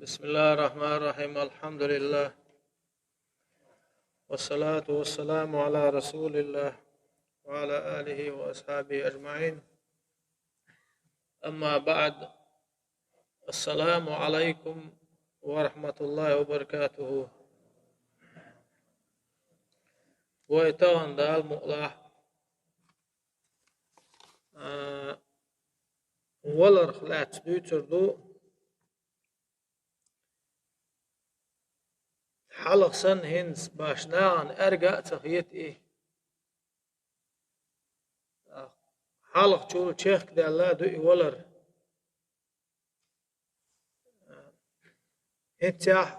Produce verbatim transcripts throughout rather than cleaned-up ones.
بسم الله الرحمن الرحيم. الحمد لله. والصلاة والسلام على رسول الله وعلى آله وأصحابه أجمعين. أما بعد. السلام عليكم ورحمة الله وبركاته. Вай тахана Дала мукъалахь, а, валарх лаьцна дуьйцур ду. Хьалха санна хӀинца баш нахана аьрга а ца хета и. Хьалхачул чехкадаьлла ду и валар. ХӀинццехь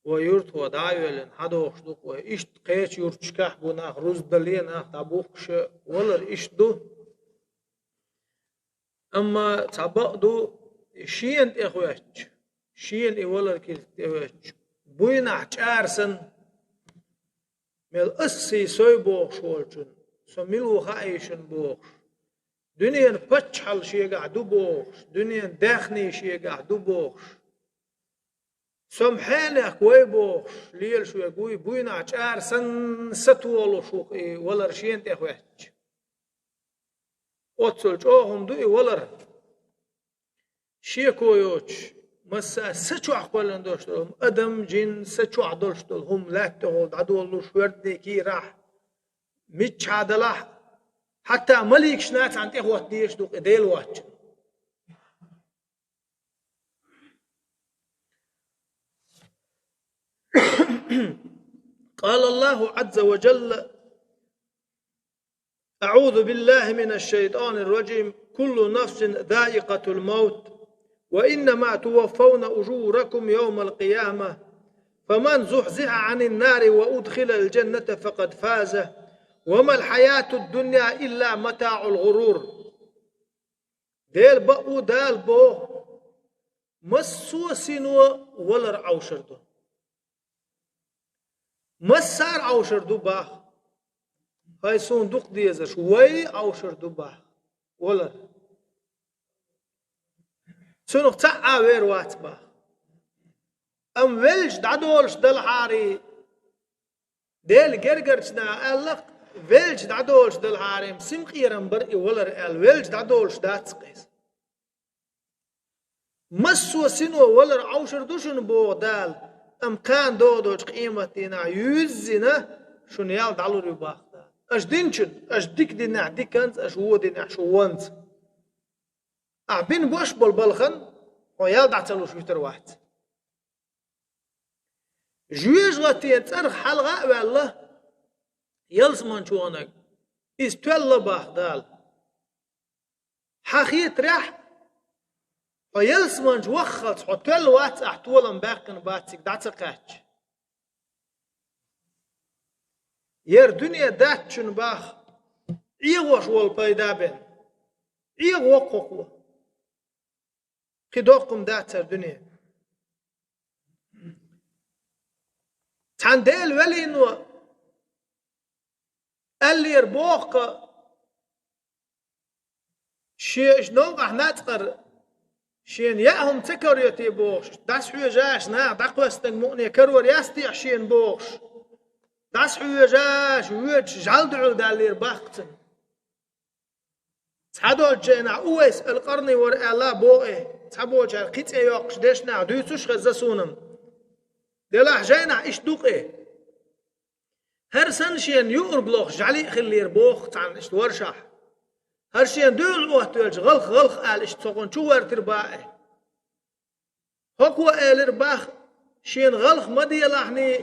вай юьртахо дӀа а йоьллина, хьадохуш ду-кх вай. Иштта кхечу юьрташкахь бу нах, рузбане нах дӀабухкуш, валар иштта ду. Амма цхьа бакъ ду, шена тӀехӀоьттича, шена и валар килт тӀехӀоьттича, буйнахь чӀара санна, мел ас сий сой бохуш волчун, со мила ву хаий шуна бохуш, дуьненан паччахьалла шегахь ду бохуш, дуьненан даьхний шегахь ду бохуш, со-м хьенех вай бохуш, лелаш верг вуй, буйнахь чӀара санна сатолуш ву-кх и валар шена тӀехӀоьттича. Оццул чӀогӀа хӀума ду и валар. Шеко йоцуш, массара а са чохь кхоьллина долуш долу хӀума, адам, жин, са чохь долуш долу хӀума лаьттахула дӀадолалуш, хӀордане кийрахь, миччахьа далахь, хьатта маликашна цхьаьна тӀехӀотта дезаш ду-кх и Дела воцчунна. قال الله عز وجل: أعوذ بالله من الشيطان الرجيم. كل نفس ذائقة الموت، وإنما توفون أجوركم يوم القيامة، فمن زحزح عن النار وأدخل الجنة فقد فاز، وما الحياة الدنيا إلا متاع الغرور. Дела бакъ ву, Дала боху, массо а сино валар Ӏовшар ду. Массара а Ӏовшар ду боху. ХӀай суна дукха дезарш, вай а Ӏовшар ду боху валар. Цунах цхьа а вер вац боху. Амма велча дӀадолуш далахьарий, Делан гергарчу наха аьлла-кх, велча дӀадолуш далахьарий-м синкъерам бара и валар аьлла, велча дӀадолуш дац-кх иза. Массо а сино валар Ӏовшар ду шуна боху Дала, амма кхана догӀу долчу къематдийнахь юьззина шуна ял дӀалур ю боху Дала. Аша динчун, аша дика динехь диканца, аша вон динехь шу вонца. Ахьа бина бош болу балхан хьо ял дӀа ца луш вуьтур вац. Жоьжахатин цӀарах хьалха а ваьлла, ялсаманчу ваханарг, иза тоьлла боху Дала. Хьан хетарехь, хьо ялсаманчу ваххалц хьо тоьлла вац, ахь толам баьккхина бац цига дӀа ца кхаьчча. Яра дуьне дац шуна боху, Ӏехош волу пайда бен. Ӏехо воккхух ву. Кхин доккха-м дац хӀара дуьне. Цхьана Делан велино аьллера боху-кх, шен иштта новкъахь нацкъара, шена яа хӀума ца карайо те бохуш, дӀасахьоьжуш наха дӀакхоьссинарг мукъане карор яц техьа шена бохуш, дӀасахьоьжуш воьдуш жӀаьла дуьхьал даьллера боху-кх цунна. Цхьадолчу жайнахь Увайс ал-Къарни вара аьлла боху и, цхьаболчара кхин цӀе йоккхуш дешнаш дуьйцуш хезна суна-м. Делахь жайнахь иштта ду-кх и. ХӀара санна шена юург лохуш жӀаьла а хиллера боху цхьанна иштта варшахь. ХӀара шена дуьхьал оттавелча гӀалх, гӀалх ала иштта цхьа гӀун чу гӀоьртира боху и. ХӀокхо элира боху, шена гӀалх ма делахьний,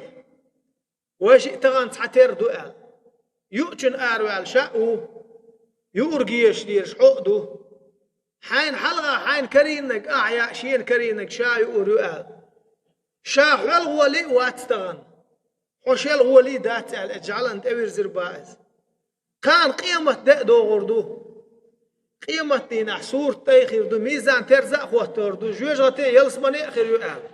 вай шиъ тахана цхьатерра ду аьлла. Юучун араваьлла ша а ву, юург езаш дезаш хьо а ду. Хьайна хьалха хьайна карийнарг ахь яа, шена карийнарг ша юур ю аьлла. Ша хьоьлгӀоле а вац тахана. Хьо шелгӀоле а дац аьлла, и жӀаьлана тӀевирзира боху иза. Кхана къемат де а догӀур ду. Къематдийнахь сурат тӀай хир ду, мизан-терза а хӀоттор ду, жоьжахате а, ялсамане а хир ю аьлла.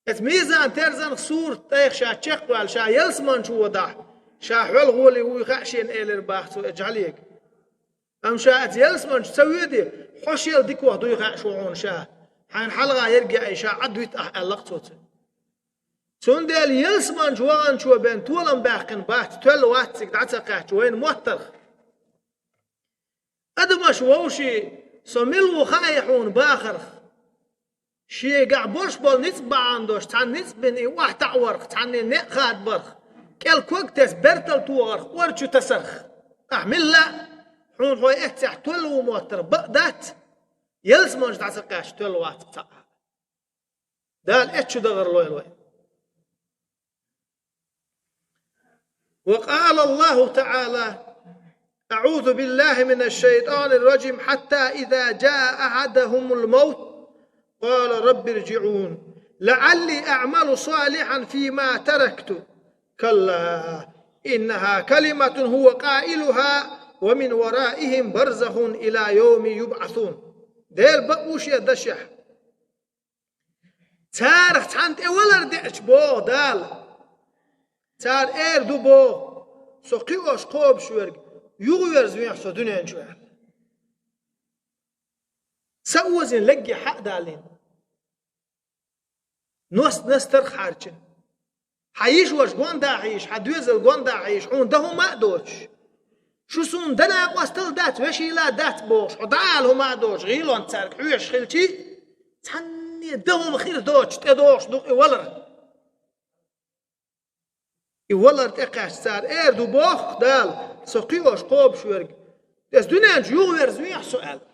Эцу мизан-терзанах сурат тӀайх ша чекхваьлла, ша ялсаманчу вадахь, ша хьоьлгӀоле вуй хаьа шена элира боху цо и жӀаьлега. Амма ша эцу ялсаманчу ца воьде, хьо шел дикох дуй хаьа шу хьуна ша. Хьайна хьалха ерг яа, ша Ӏад вита ахь аьлла-кх цо цуьнга. Цундела ялсаманчу ваханчо бен толам баьккхина бац, тоьлла вац цига дӀа ца кхаьчча вайна моттарх. Адамаш вовший, со мила ву хаьий хьуна бахарх. Шегахь болуш болу ницкъ бахьана долуш, цхьана ницкъ бина и охьатаӀаварх, цхьанне некъ хадабарх, кӀел ког тесна бертал тохарх, ор чу тасарх. Ахь милла а, хьуна хьо эццехь тоьлла ву моттарх бакъ дац, ялсаманчу дӀа ца кхаьчча тоьлла вац цхьа а. Дала эццу чу дахар лойла вай. وقال الله تعالى: أعوذ بالله من الشيطان الرجيم. حتى إذا جاء أحدهم الموت قال رب ارجعون لعلي أعمل صالحا فيما تركت كلا إنها كلمة هو قائلها ومن ورائهم برزخ إلى يوم يبعثون. Дела бакъ ву шен дашехь. Царах цхьанна тӀе валар деача боху Дала. Цара эр ду боху: «Со кхиош кхобуш верг, юхаверзавехьа со дуьнен чу», – аьлла. Са озийна легге хьа а далийна. Ност настарх хьарчина. Хьан йиша-ваша гондахьа йиш, хьан доьзал гондахьа йиш, хьуна дан хӀума а доцуш. Шу суна дан накъостал дац, вешийла дац бохуш, хьо дӀаала хӀума а доцуш, гӀийлонца цаьрга хьоьжуш хилчий, цхьанне дан хӀума хир доцуш, тӀедогӀуш ду и валар. И валар тӀекхаьчча цара эр ду боху Дала: «Со кхиош кхобуш верг, аса дуьнен чу юхаверзавехьа со», – аьлла.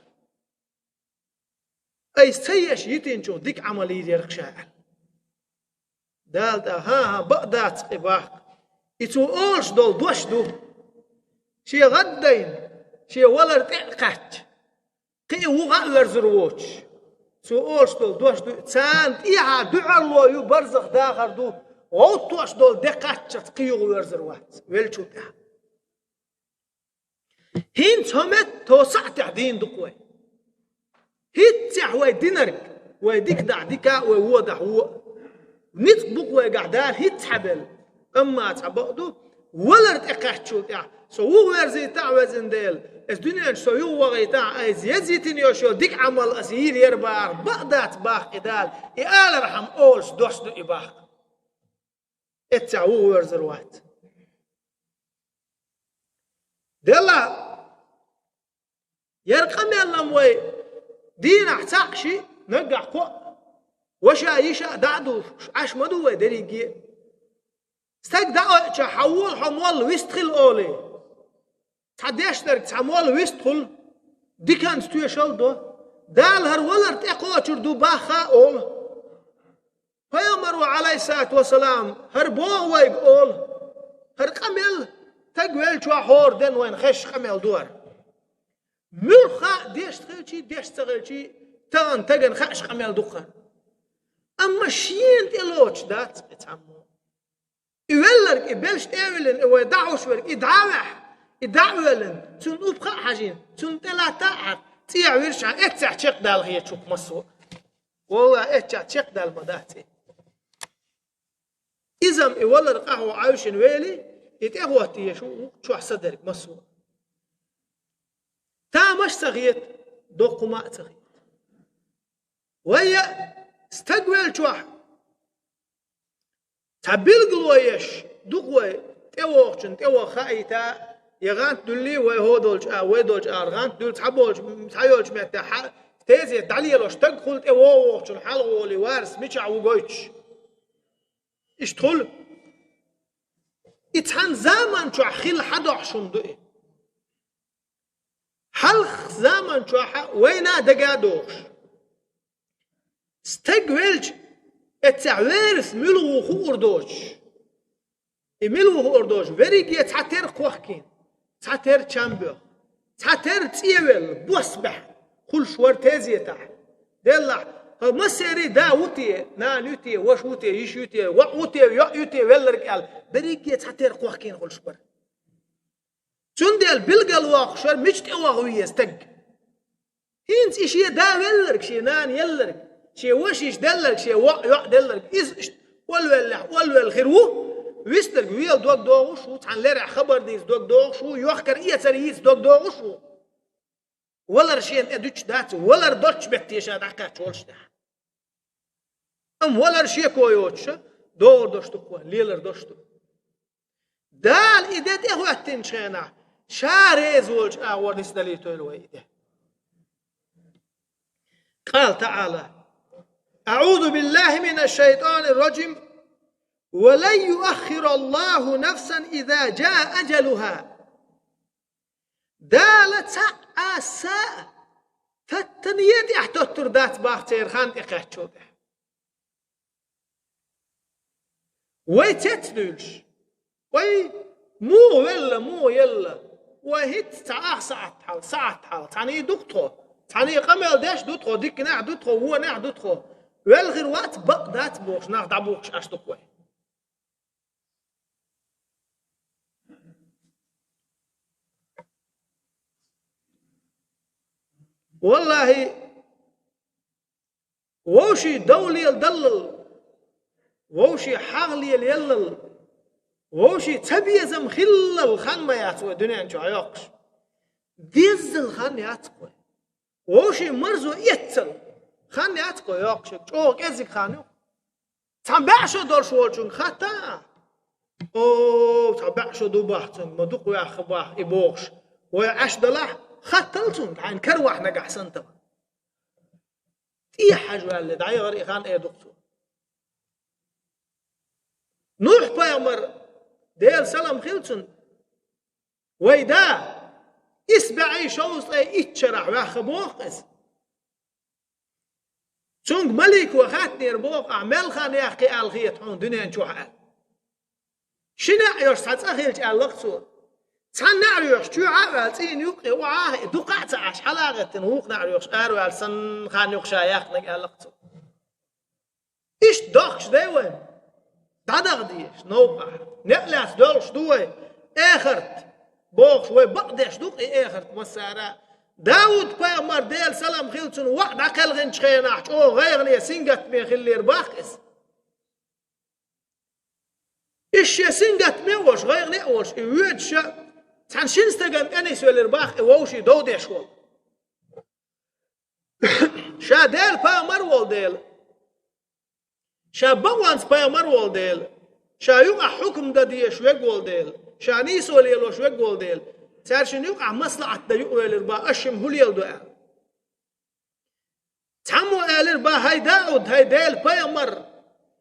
Айса ца еш йитинчух дика Ӏамал йийр яра-кх ша аьлла. Дала тӀаккха: «ХӀан-хӀа, бакъ дац-кх и бахка. И цо олуш долу дош ду. Шен гӀаддайна, шен валар тӀе а кхаьчча, кхин а ву гӀа а верзур воцуш. Цо олуш долу дош ду, царна тӀехьа дуьхьало ю, барзах дахар ду, гӀовттош долу де кхаччалц кхин юха верзур вац, веллачул тӀаьхьа». ХӀинца хӀо метта тхо сахьтехь дийна ду-кх вай. ХӀинццехь вай динарг, вай дика дахь дика а, вай вон дахь вон а. Ницкъ бу-кх вайгахь Дала хӀинцца хьабелла. Амма цхьа бакъ ду, валар тӀекхаьччул тӀаьхьа: «Со юхаверзийта а, везан Дела, аса дуьнен чу со юхавахийтахь, айса еза йитина йолуш йолу дика Ӏамал аса йийр яра бахара, бакъ дац бахка и Дала», и алархьама олуш дош ду и бахка. Эццехь юхаверзур вац. Делла, яра къамел-м вай дийнахь цхьаъ, шиъ, наггахь кхоъ, ваша, йиша а дӀа а дувш, Ӏаш ма ду вай дерриге а. Стаг дӀаоьцучохь: «Хьан волу хьо молла, вистхила», – олий. Цхьа дешнарг цхьа молла вистхула, диканца тоьшалла до. Дала хӀара валар тӀекхочур ду бахха а олу. Пайхамаро, Ӏалайхиссалату вассалам, хӀара боху вайга олу. ХӀара къамел стаг веллачохь хӀора ден вайна хезаш къамел ду хӀара. Муьлхха а дешна хилчий, дешна ца хилчий, тахана стагана хаьаш къамел ду-кх хӀара. Амма шена тӀелоцуш дац и цхьаммо. И велларг, и белш тӀе а виллина, и вай дӀахьош верг, и дӀа а ваьхьна, и дӀа а воьллина, цунна упха а хьажийна, цунна тӀе латта а хьаькхна, цӀехьа виршхьа эццехь чекхдала хеташ ву-кх массо а. Валлахьи, эццехь чекхдала ма дац и. Иза-м и валар къахьо Ӏаьвшина вели, и тӀехӀотта езаш ву чохь са дерг массо а. Тамаш а ца хета, доккха хӀума а ца хета. Вай а стаг веллачохь цхьа билгало еш ду-кх вай, тӀевогӀучунна тӀеваха хаийта, я гӀант дуьллий вай хӀо долчу а, вай долчу а, гӀант дуьллу цхьаболчу, цхьайолчу меттехь, тезета дӀалелош стаг хуьлу тӀевогӀу, вогӀучунна хьалха волий, варас мичахь ву гойтуш. Иштта хуьлу. И цхьана заман чохь хилла хьадохьуш хӀума ду и. Хьалха заман чохь а вайна а дага а догӀуш. Стаг велча, эццехь верас муьлха ву хуур доцуш. И мила ву хуур доцуш, верриге цхьа тера кхохкийна, цхьа тера чам боьхна, цхьа тера цӀе велла, бос баьхьна, хуьлуш вара тезетахь. Деллахь, хӀара массерий да ву те, нана ю те, ваша ву те, йиша ю те, воӀ ву те, йоӀ ю те велларг аьлла, берриге цхьа тера кхохкийна хуьлуш бара. Цундела билгал воккхуш вара, мича тӀе ваха веза стаг. ХӀинца и шен да велларг, шен нана елларг, шен ваша йиша делларг, шен воӀ йоӀ делларг, иза иштта олвеллехь, олвелла хир ву, вистарг вела дог догӀуш ву, цхьана лерехь хабар дийца дог догӀуш ву, йохкар-эцар йийца дог догӀуш ву. Валар шена тӀе дуьтуш дац, валар доцчу метте ша дӀакхаьчча волуш тӀехь. Амма валар шеко йоцуша, догӀур долуш ду-кх вай, лелар долуш ду. Дала и де тӀехӀоьттинчу хенахь, Ша реза волчу агӀор нисдалийтойла вай и де. قال تعالى: أعوذ بالله من الشيطان الرجيم. ولن يؤخر الله نفسا إذا جاء أجلها. Дала цхьа а са а таттане тӀехь тоттур дац боху церан хан тӀекхаьччул тӀаьхьа. Вай цец дуьйлуш, вай муха велла, муха елла, вай хӀинца цхьа ах сахьт хьала, сахьт хьала, цхьаьний ду-кх тхо, цхьаьний къамел деш ду тхо, диканехь ду тхо, вонехь ду тхо, велла хир вац, бакъ дац бохуш, нах дӀабухкуш Ӏаш ду-кх вай. Валлахьи, вовшийн дов леладаллал, вовшийн хьагӀ лелаяллал, вовшийн цабезам хиллал хан ма яц вай дуьнен чохь йоккхуш. Деззал хан яц-кх вай. Вовшийн марзо эццал хан яц-кх вай йоккхуш, чӀогӀа кӀезиг хан ю. Цхьа бӀе шо долуш волчуьнга хатта а, о, цхьа бӀе шо ду боху цуьнга, ма дукха ваьхна боху и бохуш, вай Ӏаш далахь, хаттал цуьнга, хьайна каравахь нагахь санна тахана. ТӀехьа хьажа ваьлла, дӀайгӀара и хан, эр ду-кх цо. Нухь-пайхамар, Делан салам хила цунна, вай да, исс бӀе шовзткъе итт шарахь ваьхна боху иза. Цуьнга малико хаьттинера боху: «Ахь мел хан яьккхи аьлла хета хьуна дуьнен чохь?» аьлла. Ши неӀ йолуш цхьа цӀа хилча, аьлла-кх цо. Цхьана неӀарехь чоьхьа а ваьлла, цӀийнан юккъе охьа а хиъна, дукха а ца Ӏаш, хьала а гӀеттина, вукху неӀарехь араваьлла санна хан ю-кх ша яьккхинарг, аьлла-кх цо. Иштта дохкуш дай вай? ДӀадаха дезаш, новкъахь. Некъ лаьцна доьлхуш ду вай? Эхарт, бохуш, вай бакъдеш ду-кх и эхарт массара а. Дауд-пайхамар, Делан салам хила цунна, воӀ дӀакхелхинчу хенахь, чӀогӀа гӀайгӀане, сингаттаме хиллера боху иза. Иза шен сингаттаме а волуш, гӀайгӀане а волуш, и воьдуш а, цхьана шина стагана тӀе нисвелира боху и вовшийн дов деш волу. Ша Делан пайхамар волу дела, ша бакъонца пайхамар волу дела, ша юкъахь хьукам дан дезаш верг волу дела, ша нийсо лелош верг волу дела, цаьршинна юкъахь маслаӀат дан юкъавелира боху, аш шимма хӀун леладо аьлла. Цхьаммо элира боху: «ХӀай Дауд, хӀай Делан пайхамар,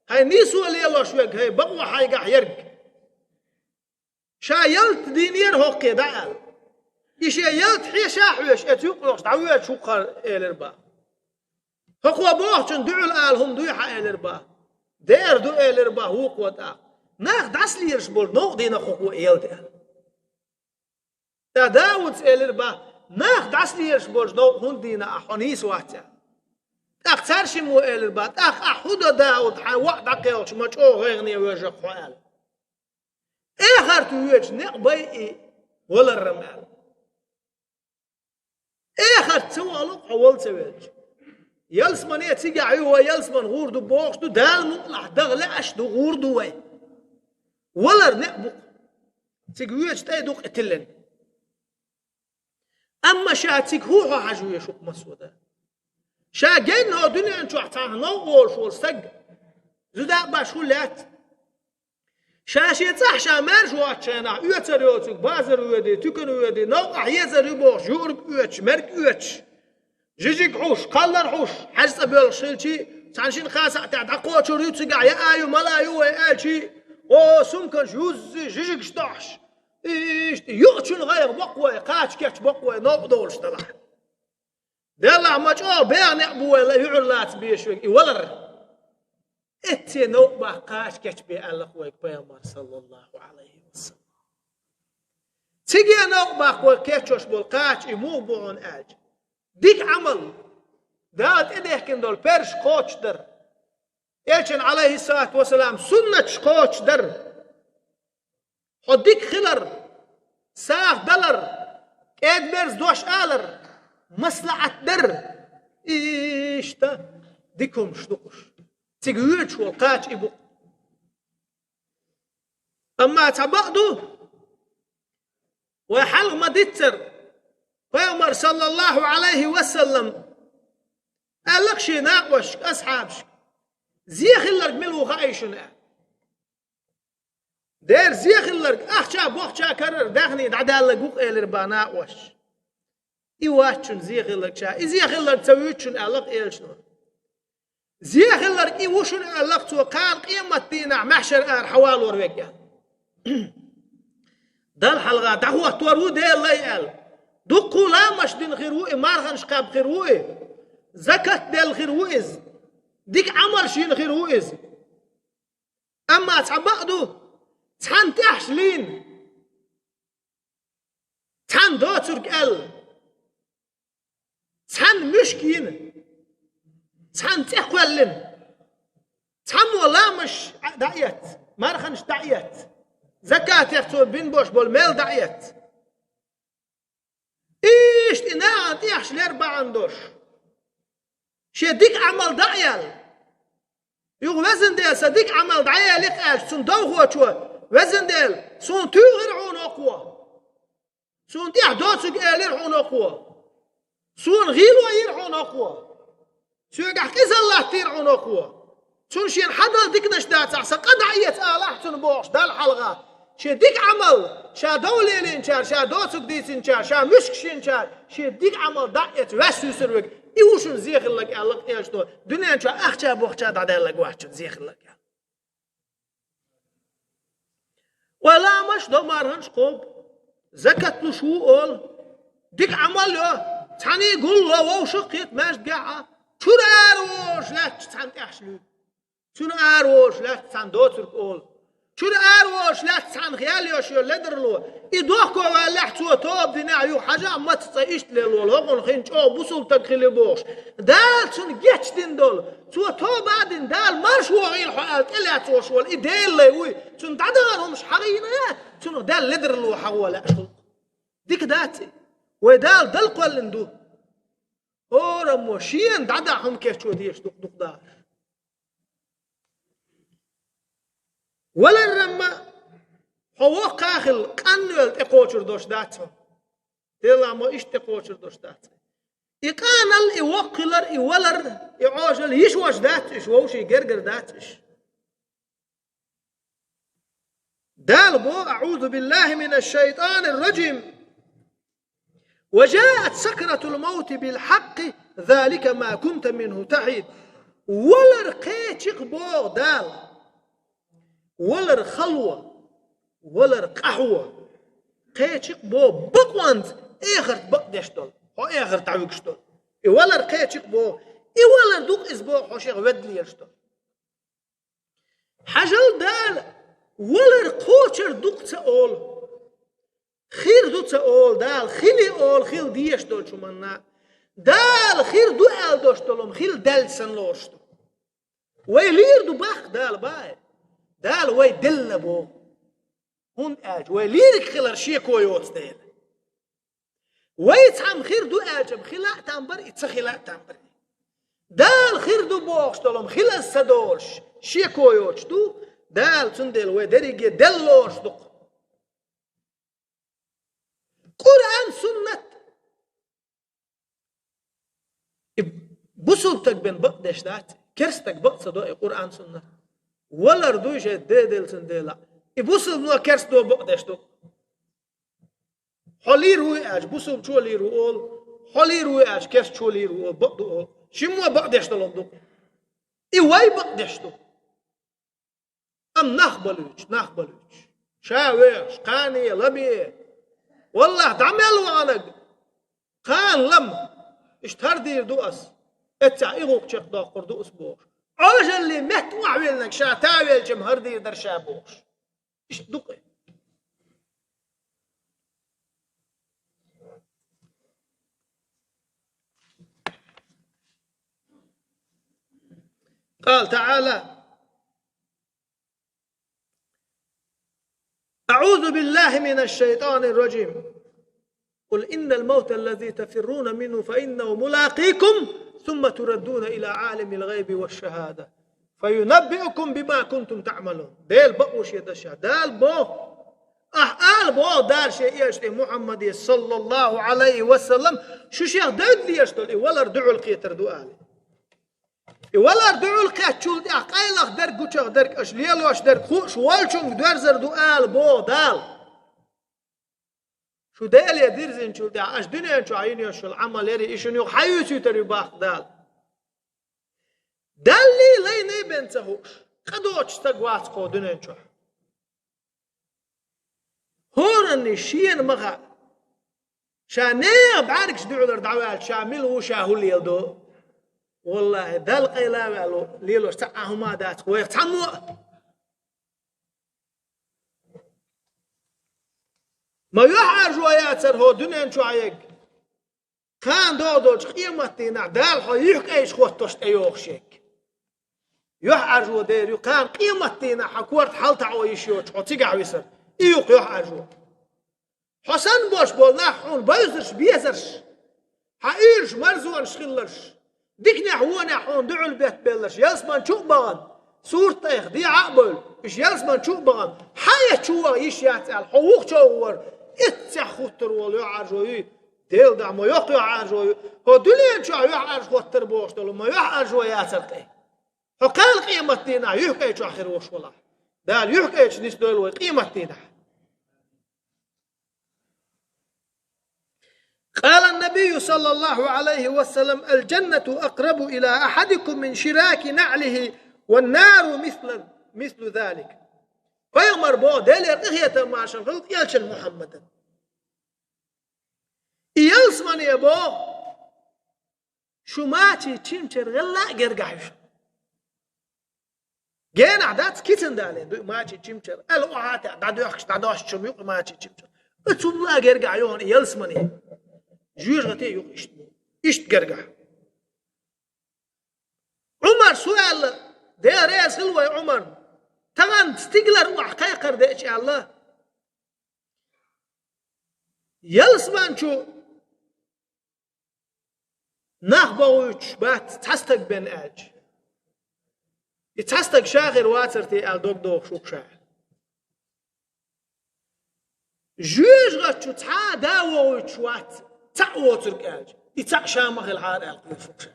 хӀай нийсо лелош верг, хӀай бакъо хьайгахь ерг». Ша ялта дийнера хӀокхе дӀа аьлла. И шен ялта хьеша а хьоьжуш, оцу юккъехула дӀавоьдуш ву-кх хӀара, элира боху. ХӀокхо бохучунна дуьхьал ала хӀума дуй хьан, элира боху. Дера ду, элира боху вукхо тӀаккха. Нах дӀасалелаш болчу новкъа дийнахь хӀокхо ялта аьлла. Ткъа Дауда элира боху: «Нах дӀасалелаш болчу новкъа хӀунда дийна ахь, хьо нийса вац», аьлла. ТӀаккха цаьршиммо элира боху: «ТӀаккха ахь хӀун до, Дауд, хьайн воӀ дӀакхелхича, ма чӀогӀа гӀайгӀане вевза-кх хьо», аьлла. Эхарта воьдуш некъ бай и валаррам аьлла. Эхарта ца вахалур-кх хьо вала ца велча. Ялсамане цигахь ю вай, ялсамане гӀур ду бохуш ду, Дала мукъалахь даха лаьаш ду, гӀур ду вай. Валар некъ бу-кх. Цига воьдуш тӀе ду-кх и тиллина. Амма ша цига хӀун хьо хьажа везаш ву-кх массо а дан? Ша генна хӀокху дуьнен чохь цхьанхьа новкъа волуш волу стаг, зуда а баш хӀун лаьцна? Ша шен цӀахь ша маьрша воцучу хенахь, оьцар йоцург базар воьдий, туькана воьдий, новкъахь езар ю бохуш, юург оьцуш, мерг оьцуш, жижиг хьуш, кхаллар хьуш, хьаьжцӀа боьлхуш хилчий, цхьана шина-кхаа сахьтехь дӀакхочур ю цигахь, яа ю, мала ю вай аьлчий, о, сумканаш юззий, жижигаш дохьуш, иштта юучун гӀайгӀа боккху вай, кхача кечбоккху вай, новкъа долуш далахь. Делахь ма чӀогӀа беха некъ бу вай юьхьарлаца безаш верг и валар. Эцце новкъа баккха кхача кечбе аьлла-кх вайга Пайхамар, саллаллаху Ӏалайхи ва саллам. Цига новкъа баккха вай кечбеш болу кхача и муха бу хьуна аьлча, дика Ӏамал, Дала тӀедехкина долу перзаш кхочушдар, Элчан, Ӏалайхиссалату вассалам, суннаташ кхочушдар. Хьо дика хилар, сагӀа далар, кӀеда-мерза дош алар, маслаӀат дар. Иштта дика хӀумаш ду уьш. Цига воьдуш волу кхача и бу. Амма цхьа бакъ ду, вай хьалха ма-диццара, Пайхамар, саллаллаху Ӏалайхи ва саллам, аьлла-кх шен накъосташка, асхьабашка: Зе хилларг мила ву хаьий шуна аьлла. Дера зе хилларг ахча-бохча карара даьхни дӀадаьлларг ву-кх элира бах накъоша. И вац шуна зе хилларг ша, и зе хилларг ца вуьйцу шуна аьлла-кх элчано. Зе хилларг и ву шуна аьлла-кх цо, кхана къематдийнахь маьхьшар ара хьавалор вега. Далла хьалха дӀахӀоттор ву Делан лай аьлла. Дуккха ламазаш дина хир ву и, марханаш кхаьбна хир ву и, закат делла хир ву иза, дика Ӏамалш йина хир ву иза. Амма цхьа бакъ ду, цхьанна тӀехьашка лийна, цхьанна доцург аьлла, цхьанна муьшк йина, цхьанна цӀе кхоьллина, цхьаммо ламазаш дӀаэцна, марханаш дӀаэцна, закатех цо бина бош болу мел дӀаэцна. Иштта и нахана тӀехьашка лер бахьана долуш, шен дика Ӏамал дӀа а яьлла, юха, Везан Дела, сан дика Ӏамал дӀаелира-кх аьлча, цунна довхочо: Везан Дела, суна туьйхира хьуна хӀокхо, суна тӀехь доцург элира хьуна хӀокхо, суна гӀийло йира хьуна хӀокхо, соьгахь къизалла латтийра хьуна хӀокхо, цунна шена хьадала диканаш дацахь, сан къа дӀаэца алахь цунна бохуш, Далла хьалха шен дика Ӏамал, ша дов лелийначара, ша доцург дийцинчара, ша муьшкаш йинчара шен дика Ӏамал дӀа а эцна, ваьсса вуьсур верг, и ву шуна зе хилларг аьлла-кх элчано, дуьнен чохь ахча-бохча дӀадаьлларг вац шуна зе хилларг аьлла. Вай ламазаш до, марханаш кхобу, закат луш ву олу, дика Ӏамал йо, цхьаьний гулло, вовшах а кхета маьждигехь а, чуьра араволуш лаьтташ цхьанна тӀехьашка луьйла. Цуьнан араволуш лаьтта цхьанна доцург олу. Чуьра араволуш лаьтта цхьанна хел йолуш йолу ледарло. И дохко ваьллехь, цо тоба динехь, юха хьажа а, маца цкъа иштта лелла волу хӀокхунна хин чӀогӀа бусулба стаг хили бохуш, Дала цунна гечдина долу. Цо тоба а дина, Дала марша вогӀийла хьо аьлла тӀелаьцна волуш волу и Делан лай вуй. Цунна дӀадахана хӀумаш хьахийна, цунах Далла ледарло хьахо лаьаш хуьлу. Дика дац и? Вай Дала дала кхоьллина ду. ХӀораммо шена дӀадахьа хӀума кечо дезаш ду-кх дукха дахарш. Валаррамма хьо воккха хилла, къанвелла тӀекхочур долуш дац хьо. Делахь мо иштта тӀекхочур долуш дац хьо. И къаналла, и воккха хилар, и валар, и Ӏожалла йиш вош дац уьш, вовшийн гергара дац уьш. Дала бо: «أعوذ بالله من الشيطان الرجيم. وجاءت سكرة الموت بالحق ذلك ما كنت منه تحيد». Валар кхечи-кх боху Дала. Валар хало, валар къахьо. Кхечи-кх боху бакъонца эхарт бакъдеш долу, хьо эхарт дӀавуьгуш долу. И валар кхечи-кх боху, и валар ду-кх иза боху хьо шех ведда лелаш долу. Хьажал, Дала валар кхочар ду-кх ца олу. Хир ду ца олу, Дала хили олу, хила дезаш долчу хӀуманна. Дала хир ду аьлла долуш долу хӀума хила даьлла санна лоруш ду. Вай лийр ду баккха Дала баьхьа. Дала вай делла боху. ХӀунда аьлча вай лийриг хилар шеко йоцу дела. Вай цхьамма хир ду аьлча, хила а там бара и, ца хила а там бара и. Дала хир ду бохуш долу хӀума хила ца долуш, шеко йоцуш ду, Дала цундела вай дерриге делла лоруш ду-кх. Къуръан, суннат. И бусулба стаг бен бакъдеш дац, керста стаг бакъ ца до и Къуръан, суннат. Валар дуй шайн деделцан дела. И бусулбано керста до бакъдеш ду. Хьо лийр вуй аьлча, бусулбачо лийр ву олу, хьо лийр вуй аьлча, керстачо лийр ву олу, бакъ ду олу. Шиммо бакъдеш долу ду. И вай бакъдеш ду. Амма нах балуьйтуш, нах балуьйтуш. Ша вехаш, кхане, ламе. Валлахь, дӀа мел ваханаг, кхана, лама. Иштта хӀара дийр ду ас. Эццехь и гӀуллакх чекхдоккхур ду ас бохуш. Ӏожаллин метта охьавеллинарг ша тавелча-м хӀара дийр дара ша бохуш. Иштта ду-кх и. قال تعالى: أعوذ بالله من الشيطان الرجيم. قل إن الموت الذي تفرون منه فإنه ملاقيكم ثم تردون إلى عالم الغيب والشهادة فينبئكم بما كنتم تعملون. Дела бакъо шен дашехь, Дала боху: ахь ала боху Дала шен элчане Мухьаммаде, саллаллаху Ӏалайхи ва саллам, шу шех девдалеш долу и валар дуьхьал кхетар ду ала. И валар дуьхьал кхаьччул тӀаьхьа къайлаха дерг, гучах дерг, аша лелош дерг хууш волчунга доьрзар ду ала боху Дала. Шу Деле дирзинчул тӀаьхьа аша дуьнен чохь йина йолу Ӏамал яри, и шуна юха хьан юьсуьйтур ю боху Дала. Даллий лайнай бен ца хууш, къа доцуш стаг вац кхо дуьнен чохь. ХӀоранний шена ма хаьа. Ша нехан бӀаьргаш дуьхьалара дӀаваьлча, ша мила ву, ша хӀун леладо. Валлахьи, Далла къайла а ваьлла, лелош цхьа а хӀума дац вайх цхьаммо а. Ма юьхьӀаьржо яцара хӀо дуьнен чохь ерг. Кхана догӀу долчу къематдийнахь Дала хьо юьхькӀайчу хӀоттош тӀейогӀуш ерг. ЮьхьӀаьржо дер ю, кхана къематдийнахь хьан корта хьалтаӀо йиш йоцуш хьо цигахь висар. И ю-кх юьхьӀаьржо. Хьо санна болуш болу нах хьуна бевзарш, безарш, хьан уьйраш, марзонаш хилларш, диканехь, вонехь хьуна дуьхьал беттабелларш, ялсаман чу а бахана, сурт тӀех дехьа а бевлла, уьш ялсаман чу а бахана, хьан эцчу ваха йиш яц аьлла, хьо вухачу вара, эццехь хӀуттур волу юьхьӀаьржо юй, Делан дуьхьа ма йоккха юьхьӀаьржо ю, хьо дуьнен чохь юьхьӀаьржа хӀоттар бохуш долу ма юьхьӀаьржо яцара тӀе. Хьо кхана къематдийнахь юьхькӀайчохь хир волуш валахь. Дала юьхькӀайчу нисдойла вай къематдийнахь. قال النبي صلى الله عليه وسلم: الجنة أقرب إلى أحدكم من شراك نعله، والنار مثل، مثل ذلك. Пайхамар боху, Делера къинхетам, маршалла хуьлда элчан Мухьаммадан. И ялсамане боху, шу мачийн чимчара гӀелла а гергахь ю шу. Генахь дац кицан дале, дуй мачийн чимчара. Ала охьа а таьӀа, дӀадоьхкуш, дӀадоьхкуш чум ю-кх мачийн чимчара. Оцунла а гергахь ю хьуна ялсамане. Жоьжахате а ю-кх иштта. Иштта гергахь. Ӏумар су аьлла, Дела реза хила вай Ӏумарна. Тахана стигалара охьа кхайкхар деача аьлла. Ялсаман чу нах бохуьйтуш бац цхьа стаг бен аьлча. И цхьа стаг ша хир вацара те аьлла дог дохуш ву-кх ша. Жоьжахати чу цхьа а да вохуьйтуш вац, цхьаъ воцург аьлча. И цхьаъ ша ма хилахьара аьлла кхоьруш ву-кх ша.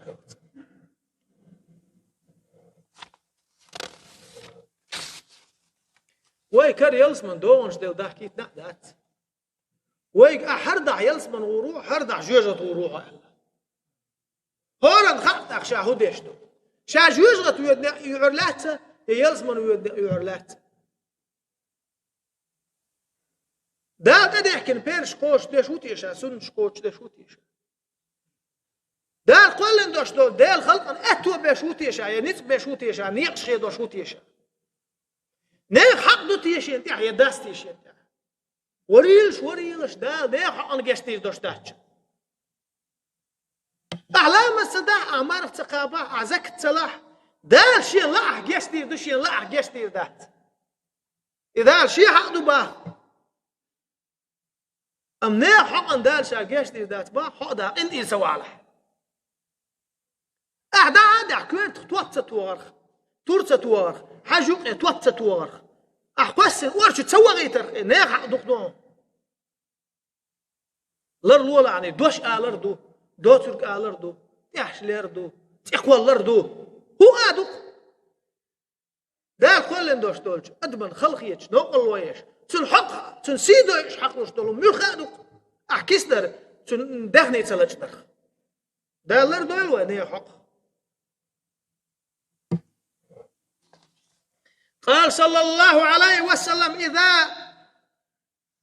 Вай кара ялсаман догӀанаш делла дахкийта а дац. Вайга ахь хӀара дахь ялсаман гӀур ву, хӀара дахь жоьжахати гӀур ву хьо аьлла. ХӀоранна хаьа тӀаккха ша хӀун деш ду. Ша жоьжахати воьдина юьхьар лаьцна, я ялсаман воьдина юьхьар лаьцна. Дала тӀедехкина перш кхочушдеш ву те ша, суннаш кхочушдеш ву те ша. Дала кхоьллина долуш долу, Делан халкъана аьтто беш ву те ша, я ницкъ беш ву те ша, некъаш хедош ву те ша. Нехан хьакъ ду те шена тӀехь, я дац те шена тӀехь. Варийлаш, варийлаш, Дала нехан хьакъана гечдийр долуш дац. Ахь ламаз ца дахь, ахь марха ца кхабахь, ахь закат ца лахь, Дала шен лаахь гечдийр ду, шен лаахь гечдийр дац. И Дала шен хьакъ ду баха. Амма нехан хьакъана Дала ша гечдийр дац баха, хьо а даха къинтӀера ца валахь. Ахь дахь а дахь, коьртах тот ца тохарх, тур ца тохарх, хьажа юкъе тот ца тохарх, ахь кхоьссина ор чу ца вахийтарх, и нехан хьакъ ду-кх. Ларлолахьний, дош алар ду, доцург алар ду, тӀехьаш лер ду, цӀе кхоллар ду. ХӀун а ду-кх? Дала кхоьллина долуш долчу адаман халахеташ, новкъарло еш, цуьнан хьакъ, цуьнан сий дойуш хьакъ луш долу муьлхха а ду-кх, ахь киса дара, цуьнан даьхни ца лачкъдарх. Дала лардойла вай нехан хьакъ. قال صلى الله عليه وسلم: إذا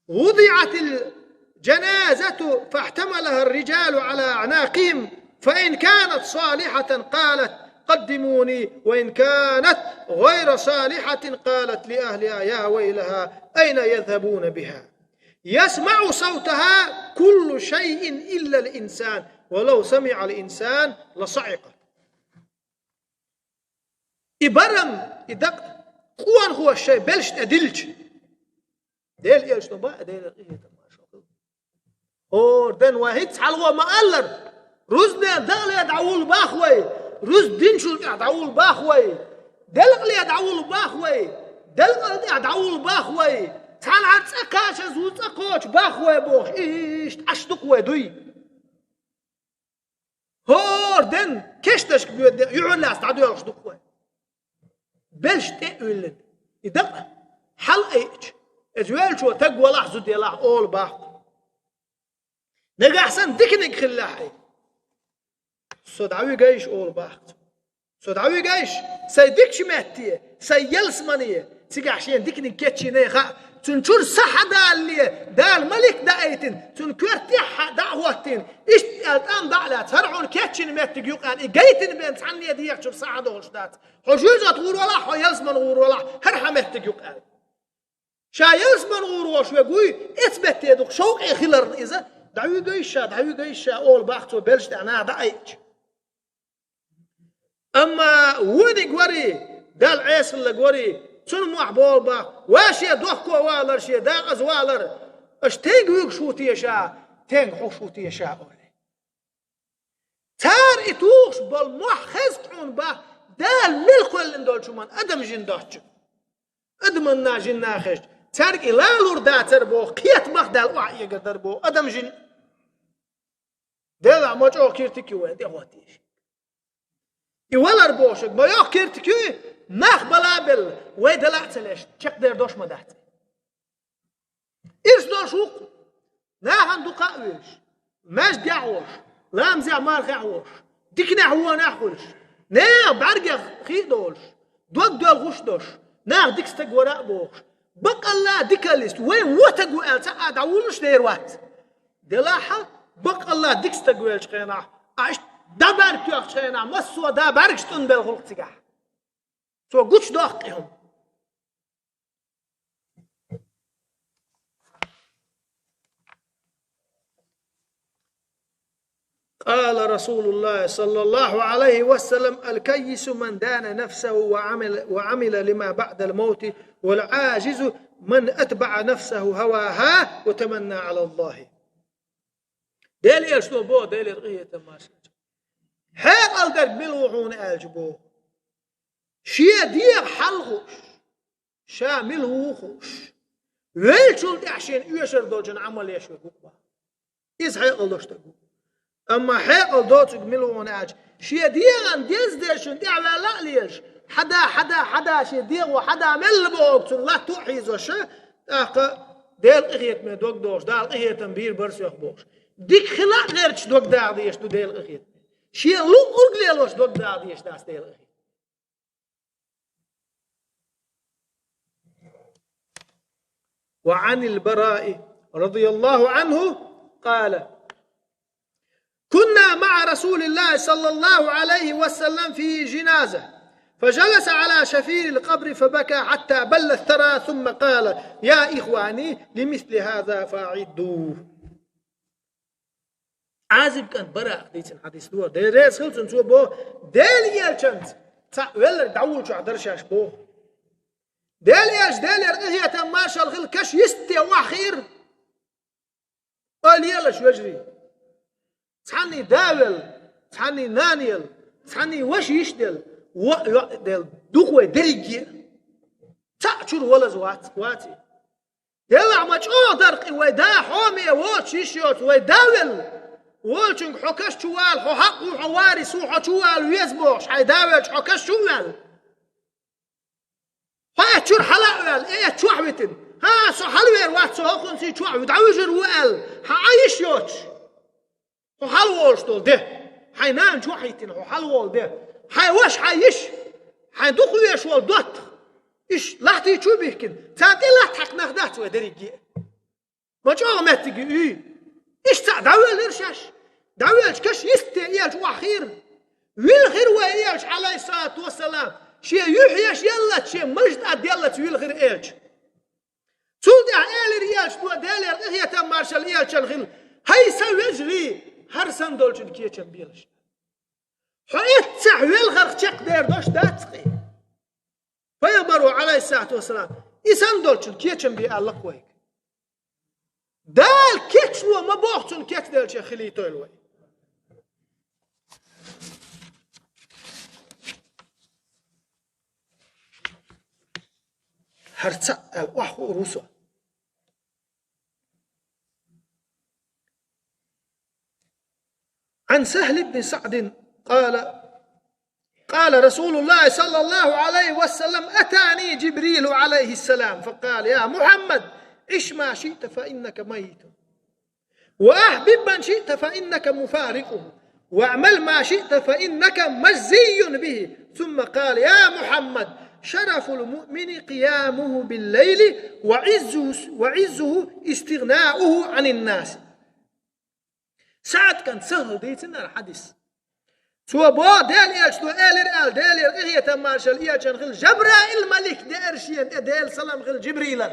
وضعت الجنازة فاحتملها الرجال على أعناقهم، فإن كانت صالحة قالت: قدموني، وإن كانت غير صالحة قالت لأهلها: يا ويلها، أين يذهبون بها؟ يسمع صوتها كل شيء إلا الإنسان، ولو سمع الإنسان لصعق. И барам, и дакъа къонахоша шайн белшаш тӀе диллича, Делан элчано боху, Делера къинхетам, маршалла хуьлда. ХӀора ден вай хӀинцца хьалха ма-аллара: рузбан дакъале дӀавулла боху вай, рузба динчул тӀаьхьа дӀавулла боху вай, делкъале дӀавулла боху вай, делкъал тӀаьхьа дӀавулла боху вай, цхьанхьара цӀа кхачаза ву цӀа кхочу боху вай бохуш, иштта Ӏаш ду-кх вай дуй. ХӀора ден кешнашка боьду, юьхьарлаьцна дӀадоьлхуш ду-кх вай. Белш тӀе а уьллина, и дакъа хьалаайча, иза веллачо таг валахь, зуда елахь, олу боху. Нагахь санна диканиг хиллехь, со дӀавигайша, олу боху цо. Со дӀавигайша, сайн дикачу метте, сайн ялсамане, цигахь шена диканиг кечйина хаьа, цуьнан чуьра са хьадалале, Дала малик даийтина, цуьнан коьрта тӀехь дӀа а хӀоттийна, иштта аьлла тӀам дӀа а лаьцна, хӀара хьуна кечйина меттиг ю-кх аьлла, и гайтина бен цхьанне дегӀан чуьра са хьадолуш дац. Хьо жоьжахати гӀур валахь, хьо ялсамане гӀур валахь, хӀара хьан меттиг ю-кх аьлла. Ша ялсамане гӀур волуш верг вуй, эцу метте дукха шовкъе хиларна иза, дӀавигайша, дӀавигайша, олу боху цо, белш тӀехь наха дӀаайча. Амма вониг варий, Далла Ӏесаллаг варий, цунна мохь болу боху, ва шен дохко валар, шен декъаза валар, аша тенга вуьгуш ву теша, тенга хьуш ву теша, олий. Цара и тухуш болу мохь хеза хьуна боху, Дала мел кхоьллина долчу хӀуманна адам жин доцчу. Адаманна жинна хезча, цаьрга и лалур дацара боху, кхетамах Дала охьаэгар дара боху адам жин. Делахь ма чӀогӀа киртиг ю вайн тӀехӀоттийша. И валар бохуш, ма йоккха киртиг ю и, нах бала а белла, вай дала а ца леш, чекхдер дош ма дац. Ирс долуш ву-кх, нахана дукха а вуьйлуш, маьждигехь а волуш, ламазехь, мархехь а волуш, диканехь, вонехь а хуьлуш, нехан бӀаьргех хи а долуш, дог доьлхуш а долуш, нах дика стаг вара а бохуш, баккъалла дикаллист, вай вон стаг ву аьлла, цхьа а дӀавуллуш дер вац. Делахь а, баккъалла дика стаг веллачу хенахь, а иштта дӀа бӀаьрг тоьхначу хенахь, массо а да бӀаьргаш тӀунбелла хуьлу-кх цигахь. Цо гучудоккху и хӀума. قال رسول الله صلى الله عليه وسلم: الكيس من دان نفسه وعمل، وعمل لما بعد الموت، والعاجز من أتبع نفسه هواها وتمنى على الله. Делан Элчано боху, Делера къинхетам, маршалла. Хьекъал дерг мила ву хьуна аьлча боху, шен дегӀан хьал хууш, ша мила ву хууш, веллачул тӀаьхьа шена оьшур долчун Ӏамал еш верг ву-кх боху. Иза хьекъал долуш стаг ву. Амма хьекъал доцург мила ву хьуна аьлча, шен дегӀан деза дезачун тӀаьхьаваьлла а лелаш, хьада, хьада, хьада, шен дегӀо хьада мелла бохург цунна латто а хьийзош, тӀаккха Делан къинхетаме дог дохуш, Дала къинхетам бийр бара соьх бохуш, дика хила а гӀерташ дог даха дезаш ду Делан къинхетаме. Шен луъург лелош дог даха дезаш дац Делан къинхетаме. وعن البراء رضي الله عنه قال: كنا مع رسول الله صلى الله عليه وسلم في جنازة، فجلس على شفير القبر فبكى حتى بل الثرى، ثم قال: يا إخواني، لمثل هذا فأعدوا. Ӏазиб кӀант Бараъ дийцина хьадис ду, Дела реза хила цунна, цо боху, Делан Элчанца цхьаъ велларг дӀавуллучохь дара шаьш боху. Делан Элча, Делера къинхетам, маршалла хила, каш йисте охьахиира. Ойла елаш, вежарий. Цхьанний да велла, цхьанний нана елла, цхьанний ваша йиш делла, воӀ йоӀ делла, дукха вай дерриге а. Цхьаъ чуьра валаза вац, ваций. Делахь ма чӀогӀа дара-кх и, вай да хьоме воцуш йиш йоцу, вай да велла. Волчуьнга хьо каш чу вала, хьо хьакъ ву, хьо варис ву, хьо чу вала веза бохуш, хьайн да велча хьо каш чу а ваьлла. Хьо эцчуьра хьала а ваьлла, и эцчохь витина. ХӀан, со хьалавер вац, со хӀокхунца чохь ву, дӀавуьжур ву аьлла, хьан Ӏан йиш йоцуш. Хьо хьалаволуш долу де, хьайн нана чохь а хӀиттина, хьо хьалаволу де, хьайн ваша, хьайн йиш, хьайн дукха веш волу доттагӀа, иш лахтий чу а бихкина, царна тӀе латта хьаькхна нах дац вай дерриге а. Ма чӀогӀа меттиг ю и. Иштта цхьаъ дӀавоьллира шаьш. ДӀавоьллачу каш йисте Элча охьахиира. Вилхира вай Элча, Ӏалайхиссалату вассалам, шен юьхь еш еллаца, шен мажа тӀад еллаца вилхира Элча. Цул тӀаьхьа элира Элчано, Делера къинхетам, маршалла Элчанна хила: «ХӀай сан вежарий, хӀара санна долчун кечам белаш. Хьо эццахь велхарх чекхдер дош дац-кх и». Пайхамаро, Ӏалайхиссалату вассалам, и санна долчун кечам бе аьлла-кх вайга. Дала кечло ма боху, цунна кечделчех хилийтойла вай. ХӀара цхьаъ аьлла охьахуур ву со. عن سهل بن سعد قال: قال رسول الله صلى الله عليه وسلم: أتاني جبريل عليه السلام فقال: يا محمد، عش ما شئت فإنك ميت، وأحبب من شئت فإنك مفارقه، واعمل ما شئت فإنك مجزي به. ثم قال: يا محمد، شرف المؤمن قيامه بالليل، وعزه، وعزه استغناؤه عن الناس. Саъд кӀант Сахьла дийцинера хьадис. Цо бо, Дела элчано элира аьлла, Делера къинхетам маршал элчан хила, Жабраил малик деара шена тӀе, Делан салам хила Жибрилан.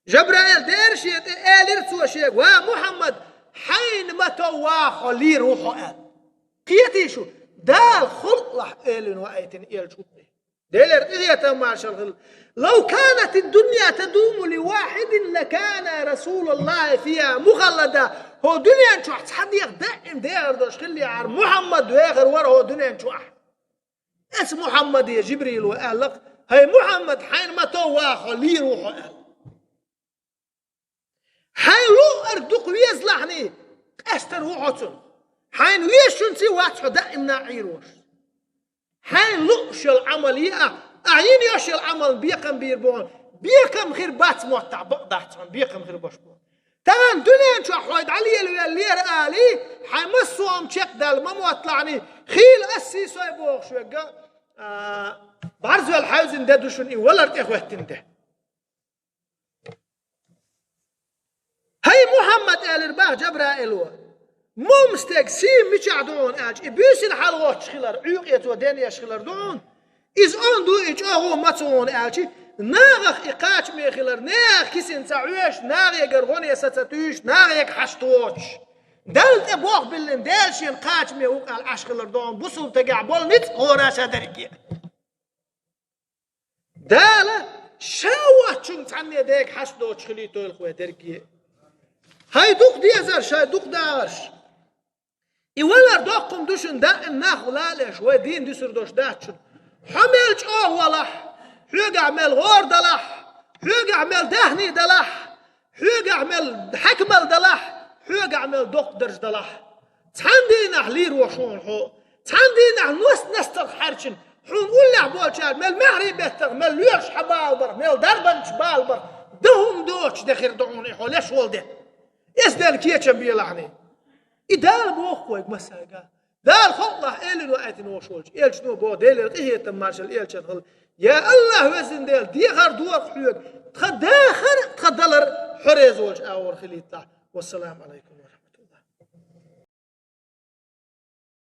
Жабраил деара шена тӀе, элира цо шега: «Ва Мухьаммад, хьайна ма товва хьо лийр ву хьо», — аьлла. Кхетий шу, Дала халкъалахь элина ваийтина элча хӀу. Делера къинхетам маршал хила. «لو كانت الدنيا تدوم لواحد لكان رسول الله فيها مخلدا». ХӀо дуьнен чохь цхьа дегӀ даим дехар долуш хиллехьара, Мухьаммад вехар вара хӀо дуьнен чохь. Эс Мухьаммаде Жибрила аьлла: «ХӀай Мухьаммад, хьайна ма товва хьо лийр ву хьо», — аьлла. Хьайн луъар дукха везалахьний, къаьстар ву хьо цунах. Хьайна везачунций вац хьо даимна Ӏийр волуш. Хьайн лууш йолу Ӏамал е ахь, ахь йина йолуш йолу Ӏамална бекхам бийр бу хьуна, бекхам хир бац моттахь, бакъ дац хьуна, бекхам хир баш бу. Тахана дуьнен чохь хьой дӀалелавеллера алий, хьайн массо а хӀума чекхдала ма мотталахьний, хийла ас сийсой бохуш верг, а, бӀарзвелла хьаьвзина де ду шуна и валар тӀехӀоьттина де. «ХӀай Мухьаммад, — элира бах Жабраила, — муха стеган сий мичахь ду хьуна?» — аьлча, и буьйсина хьалагӀоттуш хилар, Ӏуьйкъе цо денъеш хилар ду хьуна. Иза онда ву, и чӀогӀа ма ца хьуна аьлча, нахах и кхачаме хилар, нехан кисина ца Ӏоьшуш, нахегара гӀоне са ца туьйсуш, нахега хьашт воцуш. Далла тӀе болх биллина, Дела шена кхачаме ву-кх аьлла Ӏаш хилар ду хьуна, бусулба тагехь болу ницкъ гӀора ша дерриге. Дала ша воцчунна цхьанне дега хьашт доцуш хилийтойла вай дерриге. ХӀай дукха дезарш, хӀай дукха дахарш! И валар доккха хӀума ду шуна, даим нах лалеш, вай дийна дуьсур долуш дац шуна. Хьо мел чӀогӀа валахь, хьоьгахь мел гӀора далахь, хьоьгахь мел даьхний далахь, хьоьгахь мел хьаькамалла далахь, хьоьгахь мел доккха дарж далахь. Цхьана дийнахь лийр ву хьуна хьо. Цхьана дийнахь нос-настарх хьаьрчина, хьуна уллехь болчара мел маьхьарий беттарх, мел лоьраш хьан бала барх, мел дарбанчаш бала барх, дан хӀума доцуш де хир ду хьуна и хьо леш волу де. Эс дерг кечам белахьний. И Дала боху вайга массаьрга. Дала халкъалахь элина ваийтина волуш волчу элчано боху, Делера къинхетам маршал элчан хила: «Я АллахӀ, везан Дела, дехар дора хьоьга, тхан дахар а, тхан далар а хьо реза волчу агӀор хилийталахь». Вассаламу алайкум ва рахматуллахӀ.